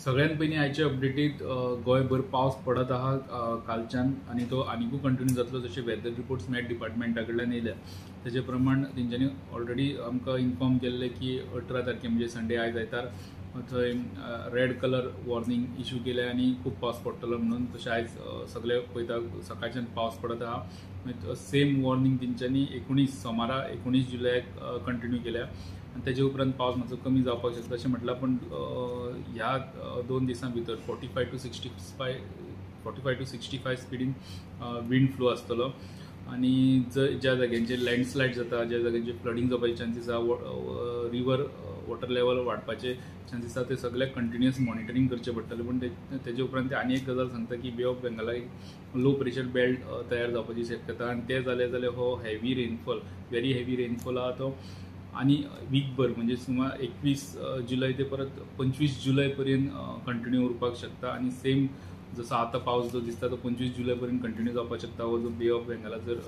सगळ्यात पयलीं आयचे अपडेटीत गोंयभर पावस पडत आहा कालच्यान आनी तो आनिकूय कंटिन्यू जातलो जशे वेदर रिपोर्ट्स मॅट डिपार्टमेंटा कडल्यान येयल्या तेजे प्रमाण तेंच्यांनी ऑलरेडी आमकां इन्फॉर्म केल्लें की 18 तारखे म्हणजे संडे आयज आयतार थंय रेड कलर वॉर्निंग इशू केल्या आनी खूब पावस पडटलो म्हणून. तशें आयज सगळे पळयता सकाळच्यान पावस पडत आहा. सेम वॉर्निंग तेंच्यांनी 19 सोमारा 19 जुलयाक कंटिन्यू केल्या आनी तेजे उपरांत पावस मातसो कमी जावपाक शकता अशें म्हटलां. पूण ह्या 2 दिसां भितर 45 to 65 स्पिडीन विंड फ्लो आसतलो आनी ज्या जाग्यांचेर लँडस्लायड जाता, ज्या जाग्यांचेर फ्लडींग जावपाचे चान्सीस आहा, रिवर वॉटर लेवल वाडपाचे चान्सीस आहा, ते सगळे कंटिन्युअस मॉनिटरींग करचें पडटलें. पूण तेजे उपरांत ते आनी एक गजाल सांगता की बे ऑफ बेंगालाक एक लो प्रेशर बेल्ट तयार जावपाची शक्यता आनी तें जालें जाल्यार हो heavy rainfall, very heavy rainfall आहा तो आनी वीकभर म्हणजे सुमार 21 जुलय ते परत 25 जुलय पर्यंत कंटिन्यू उरपाक शकता. आनी सेम जसो आतां पावस जो दिसता तो 25 जुलय पर्यंत कंटिन्यू जावपाक शकता हो जो बे ऑफ बेंगाला जर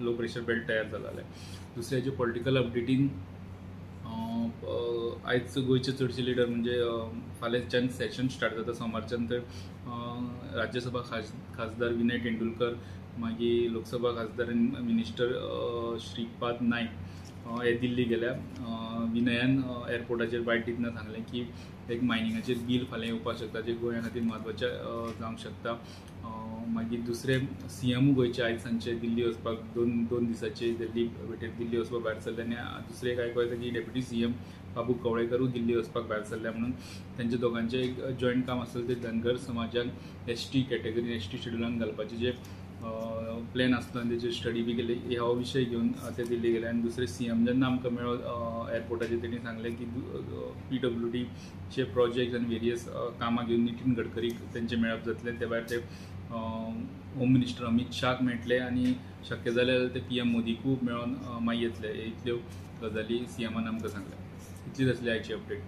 लो प्रेशर बेल्ट तयार जाला जाल्यार. दुसऱ्याचे पॉलिटिकल अपडेटीन आयज गोंयचे चडशे लिडर म्हणजे फाल्यांच्यान सेशन स्टार्ट जाता सोमारच्यान, तर राज्यसभा खासदार विनय तेंडुलकर, मागीर लोकसभा खासदार आनी मिनिस्टर श्रीपाद नायक हे दिल्ली गेल्या. विनयान एअरपोर्टाचेर बायट दितना सांगलें की एक मायनिंगाचेर बील फाल्यां येवपाक शकता जें गोंया खातीर म्हत्वाचें जावंक शकता. मागीर दुसरे सीएमू गोंयचे आयज सांजचे दिल्ली वचपाक दोन दिसाचे दिल्ली भेटेर दिल्ली वचपाक भायर सरले. आनी दुसरें एक आयकूं येता की डेप्युटी सीएम बाबू कवळेकरूय दिल्ली वचपाक भायर सरल्या म्हणून. तेंच्या दोगांचें एक जॉयंट काम आसतलें तें धनगर समाजाक एसटी कॅटेगरी एसटी शेड्युलान घालपाचें जे प्लॅन आसलो आनी तेजेर स्टडी बी केली हो विशय घेवन ते दिल्ली गेले. आनी दुसरे सीएम जेन्ना आमकां मेळ्ळो एअरपोर्टाचेर तेणी सांगलें की पीडब्ल्यूडीचे प्रोजेक्ट आनी वेरियस कामां घेवन नितीन गडकरीक तेंचें मेळप जातलें. ते भायर ते होम मिनिस्टर अमीत शाहक मेळटले आनी शक्य जाल्यार ते पीएम मोदीकूय मेळोन मागीर येतले. इतल्यो गजाली सीएमान आमकां सांगल्या. इतलीच आसली आयची अपडेट.